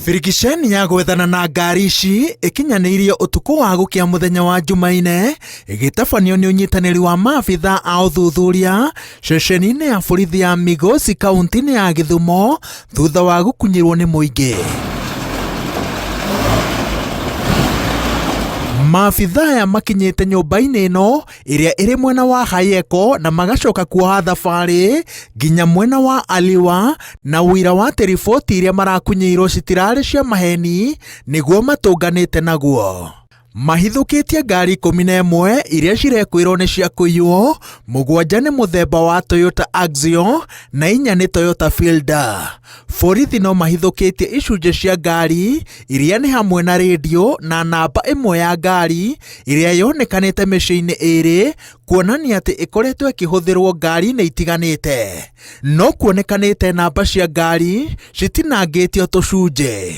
Birigiceni ya gwethana na ngari ici ĩkinyanĩirio ũtukũ wa gũkĩa mũthenya wa Jumaine ĩgĩtabanio nĩ ũnyitanĩri wa maabitha a ũthuthuria ceceni-inĩ ya borithi ya Migosi kaunti-inĩ ya Gĩthumo thutha wa gũkunyĩrwo nĩ mũingĩ. Maabitha aya makinyĩte nyũmba-inĩ ĩno ĩrĩa ĩrĩ mwena wa Hayeko na magacoka kuoha thabarĩ nginya mwena wa Aliwa na ũira wa atĩ riboti iria marakunyĩirwo citirarĩ cia maheni nĩguo matũnganĩte naguo. Mahithũkĩtie ngari 11 iria cirekwĩrwo nĩ cia kũiywo, mũgwanja nĩ mũthemba wa Toyota Axio na inya nĩ Toyota Fielder. Borithi no mahithũkĩtie icunjĩ cia ngari iria nĩ hamwe na rĩndiũ na namba ĩmwe ya ngari ĩrĩa yonekanĩte mĩciĩ-inĩ ĩrĩ kuonania atĩ ĩkoretwo ĩkĩhũthĩrwo ngari-inĩ itiganĩte. No kuonekanĩte namba cia ngari citinangĩtio tũcunjĩ.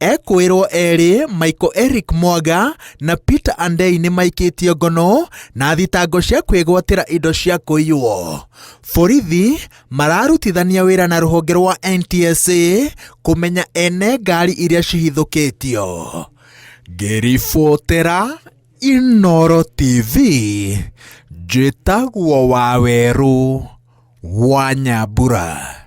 Ekũĩrwo erĩ Michael Eric Mwaga na Peter Andei nĩ maikĩtio ngono na thitango cia kwĩgwatĩra indo cia kũiywo. Borithi mararutithania wĩra na rũhonge rwa NTSA kũmenya ene ngari iria cihithũkĩtio. Ngĩribotera Inooro TV, njĩtagwo Wawerũ wa Nyambura.